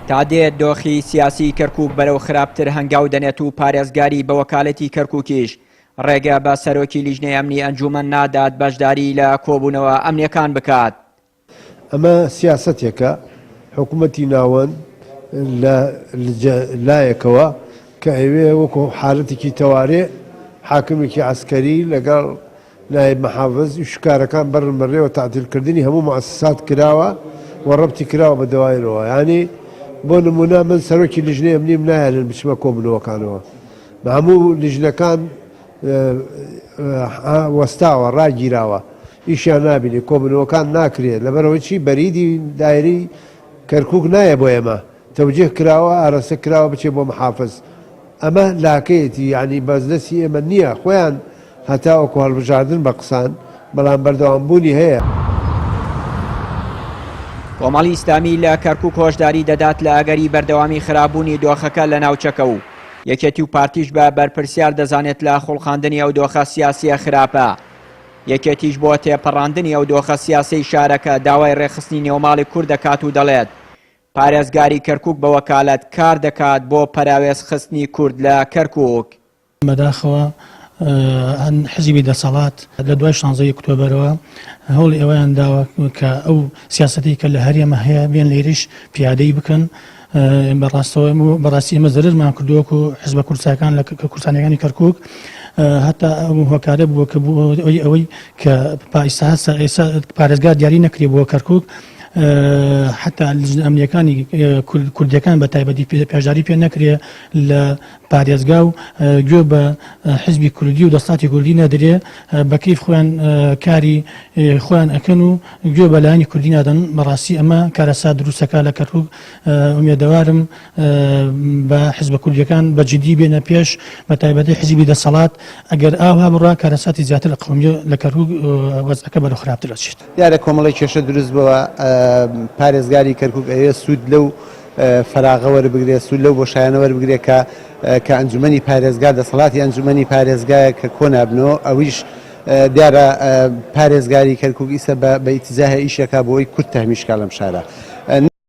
تا دێت دۆخی سیاسیی کەرکووک بەرەو خراپتر هەنگاو دەنێت و پارێزگاری بە وەکالەتی کەرکووکیش ڕێگە بە سەرۆکی لیژنەی ئەمنی ئەنجوومەن نادات بەشداریی لە کۆبوونەوە ئەمنییەکان بکات. ئەمە سیاسەتێکە حکومەتی ناوەند لە لایەکەوە کە ئەیەوێ وەکو حالەتێکی تەوارێ حاکمێکی عەسکەری لەگەڵ نایب محافز ئیش و کارەکان بەرن بەڕێوە تەعتیل کردنی هەموو موئەسەسات کراوە و ڕەبتی کراوە بە دەوایرەوە یانی بۆ نمونە من سەرۆکی لیژنەی ئەمنیم نایەلن بچمە کۆبونەوەکانەوە هەموو لیژنەکان وەستاوە ڕاگیراوە ئیشیان نابینێ کۆبونەوەکان ناکرێ لەبەرئەوەی چی بەریدی دایرەی کەرکوک نایە بۆ ئێمە تەوجیه کراوە ئارەستە کراوە بچێ بۆ محافز ئەمە لاکەیەتی یانی بەس دەستی ئێمە نییە خۆیان هەتاوەکو هەڵبژاردن بە قسان بەڵام بەردەوام بوونی هەیە. کۆمەڵی ئیسلامی لە کەرکوک هۆشداری دەدات لە ئەگەری بەردەوامی خراپبوونی دۆخەکە لە ناوچەکە و یەکێتی و پارتیش بە بەرپرسیار دەزانێت لە خوڵقاندنی ئەو دۆخە سیاسییە خراپە. یەکێتیش بۆ تێپەڕاندنی ئەو دۆخە سیاسیەی شارەکە داوای ڕێکخستنی نێوماڵی کورد دەکات و دەڵێت، پارێزگاری کەرکوک بە وەکالەت کار دەکات بۆ پەراوێز خستنی کورد لە کەرکوک. بەداخەوە حزبی دەسەڵات لە دوای شانزەی ئۆکتۆبەرەوە هەوڵی ئەوەیان داوە کە ئەو سیاسەتەی کە لە هەرێمە هەیە بێن لێرەیش پیادەی بکەن. بەڕاستەوە بەڕاستی ئێمە زەرەرمان کردووە وەکو حزبە کوردستانەکان لە کوردستانیەکانی کەرکوک هەتا ئەو هۆکارە بووە کە بوو ئەوەی ئەوەی کە پایسا ئێستا پارێزگار دیاری نەکرێ بۆ کەرکوک حتا لجنە ئەمنیەکانی کوردیەکان بە تایبەتی پێشداری پێ نەکرێ لە پارێزگا و گوێ بە حزبی کوردی و دەسەڵاتی کوردی نەدرێ بە کەیف خۆیان کاری خۆیان ئەکەن و گوێ بە لایەنی کوردی نادەن بەڕاستی ئەمە کارەسات دروستەکە لە کەرکوک ئومێدەوارم بە حزبە کوردیەکان بە جدی بێنە پێش بە تایبەتی حزبی دەسەڵات ئەگەر ئاوا بڕا کارەساتی زیاتر ئەقەومێ لە کەرکوک وەزعەکە بەرەو خراپتر ئەچێت. دیارە کۆمەڵێک کێشە دروست بووە، پارێزگاری کەرکوک ئەیەوێت سوود لەو فەراغە وەربگرێت، سوود لەو بۆشایانە وەربگرێت کە کە ئەنجومەنی پارێزگا دەسەڵاتی ئەنجومەنی پارێزگایە کە کۆنابنەوە ئەویش دیارە پارێزگاری کەرکوک ئیسە بە ئیتیجاهێ ئیشەکا بۆ ئەوەی کورد تەهمیش کا لەم شارە.